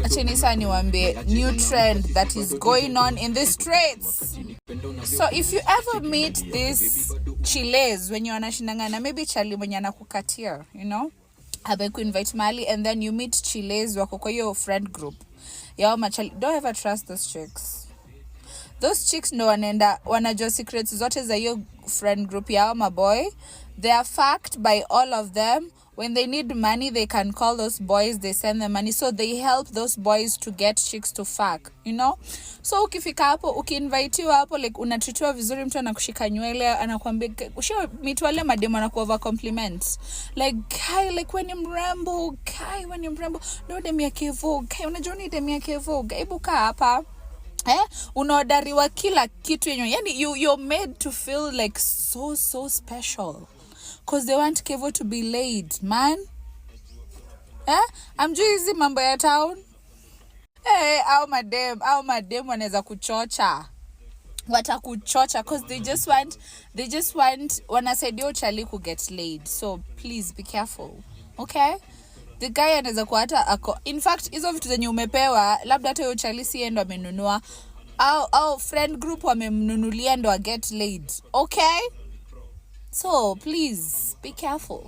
Acheni saa niwaambie new trend that is going on in the streets. So if you ever meet this chiles wenye wanashindangana, maybe chali mwenye anakukatia, amekuinvite mahali, and then you meet chiles wako kwa hiyo friend group yao machali, don't ever trust those chicks. Those chicks ndo wanaenda wanajua secrets zote za hiyo friend group yao maboy. They are fucked by all of them. When they need money, they can call those boys, they send them money, so they help those boys to get chicks to fuck. So ukifika hapo, ukiinvitiwa hapo, like unatreatiwa vizuri, mtu anakushika nywele, anakuambia, ushameet wale mademo anakuover compliments, like, "Kai, like we ni mrembo, kai we ni mrembo, ndo dem ya Kevo, kai unajua ni dem ya Kevo, hebu kaa hapa." Eh, unaorderiwa kila kitu yenye, yani you're made to feel like so so special 'cause they want Kevo to be laid, man. Eh, amjui hizi mambo ya town. Eh, au madem wanaweza kuchocha, watakuchocha 'cause they just want wanasaidia uchali ku get laid. So please be careful, okay? The guy anaweza kuwa hata ako, in fact hizo vitu zenye umepewa, labda hata huyo chali si yeye ndo amenunua, au friend group wamemnunulia ndo get laid, okay? So please be careful.